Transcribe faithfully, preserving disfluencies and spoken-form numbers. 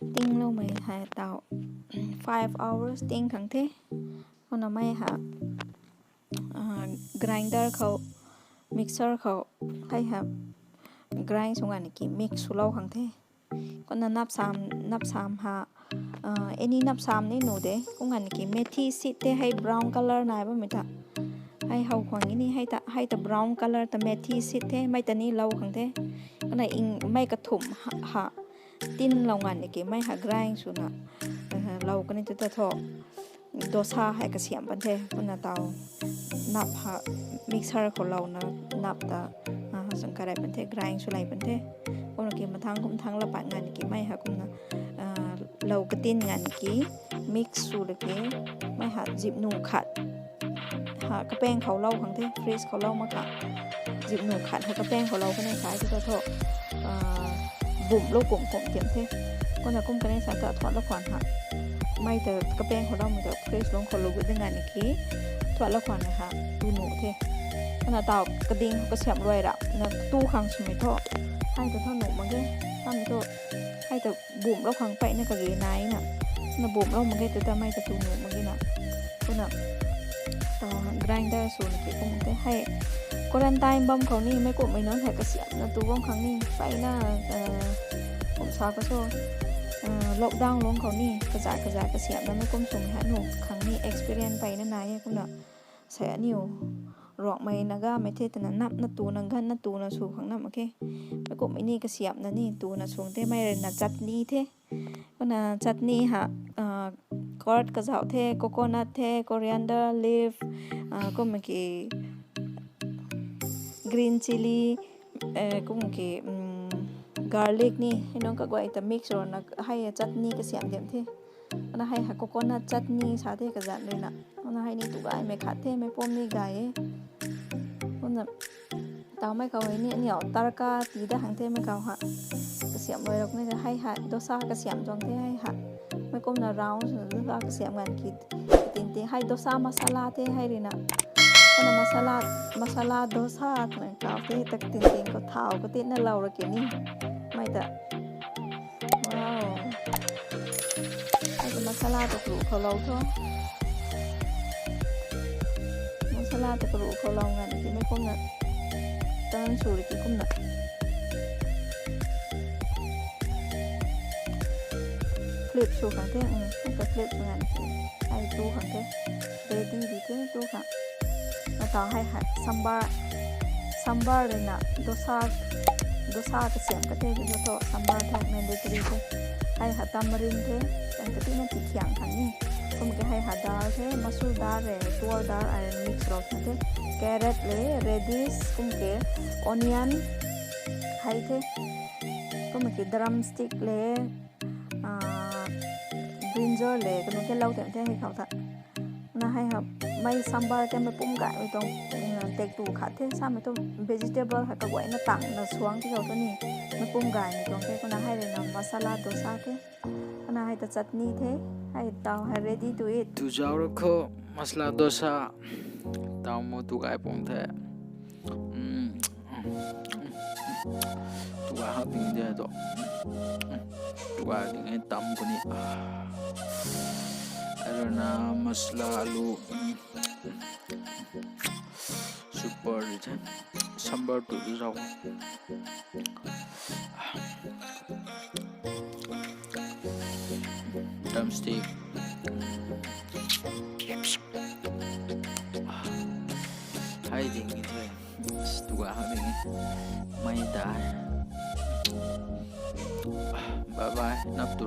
Tingloumei hei taw five hours ting khang the. Kumna mei ha grinder khou, mixer khou hei ha grind sw nganv ki mix swlou khang the. Kumna napsam, napsam ha, any napsam ni nuh de. Kum nganv ki methi seed the hei brown color nai bammei ta. Hei how khwang ni hei ta, hei ta brown color ta methi seed the, mei ta ni lou khang the. Kumna mei kathumh ha tinlou nganv ki mei ha grind swna lou kani tu ta thu dosa hei kasiam pan the. Kumna taw nap ha mixer khou louna nap ta swn karei pan the, grind swlei pan the. Kumna ki mathang kum thang la pat nganv ki mei ha kumna lou katin nganv ki mix sw la ki mei ha zipnu khat ha kapaeng khou lou khang the, fridge khou lou mak kha. Zipnu khat ha kapaeng khou lou kani sa tu ta thu bumhlou kum kum tiam the. Kumna kum kani sa ta thuat la khwan ha mei ta kapaeng khou loumei ta fridge lung khou lou gut di nganv ki thuat la khwan ha tu nuh the. Kumna taw kading kasiam luai ra na tu khang swmei thu hei ta thu nuh mak ge. Samei thu hei ta bumhlou khang peyna kage naina, na bumhlou mak ge tu ta mei ta tu nuh mak ge na. Kumna taw grinder swna ki kum the hei quarantine bam khou ni mei kumhmei nunc hei kasiamna tu bam khang ni peyna kum sa ka so lockdown lung khou ni kazat kazat kasiamna mei kum swmei hei nuh khang ni experience peyna nai e. Kumna sei aniu Ruangmei Nagamei the twna napna tuna ganna tuna sw khang na mak khe. Mei kumhmei ni kasiamna ni tuna sw the, mei rui na chutney the. Kumna chutney ha curd kazauh the, coconut the, coriander leaf, kumna ki green chilli, kum ki garlic ni hei nunc kaguay ta mix runa hei chutney kasiam diam the. Kumna hei ha coconut chutney sa the kazanc rui na. Kumna hei ni tu gaymei khat the, mei pum ni gay e. Kumna tawmei khou hei ni aniu tadka tii dat khang the mei khou ha. Kasiam luai rok ni hei ha dosa kasiam tuang the hei ha. Mei kumna round swna dosa kasiam nganv ki tin ti hei dosa masala the hei rui na. Kumna masala, masala dosa twna kau the ta tin tin khou thau katina lou ra ki ni. Mei ta Wow. Hei ta masala ta karuh khou lou tho. Masala ta karuh khou lou nganv ki mei kumna turn sw ri ki kumna flip sw khang the, hei ta flip sw nganv ki hei tu khang the. Ready di the tu khang. Nataw hei hei sambar, sambar rui na dosa, dosa kasiam ka the ki thu sambar thu mandatory the. Hei ha tamarind the, tan katina tikhiang khang ni. Kum ki hei ha dal the, masoor dal le tuar dal ai mix rou the. Carrot le, radish, kum ki onion, hei the. Kum ki drumstick le, brinjal le kanu ke lou tiam the hei khou ta. Na hei ha mei sambar ke mei pum gaymei tuang tek tu khat the, samei tu vegetable hei kaguayna tangna suang ti khou tu ni mei pum gaymei tuang the. Kumna hei rui na masala dosa the. Kumna hei ta chutney the. Hei taw hei ready to eat. Tu zauc ra kho masala dosa. Taw mu tu gay pung the. Tu gay hak ding de tu. Tu gay ding e tam kuni. Aruna masala alu. Super the. Sambar tu zauc. Drumstick. Hei ding ni the. Tu gay hak ding e. Mei ta. Bye bye. Nap tu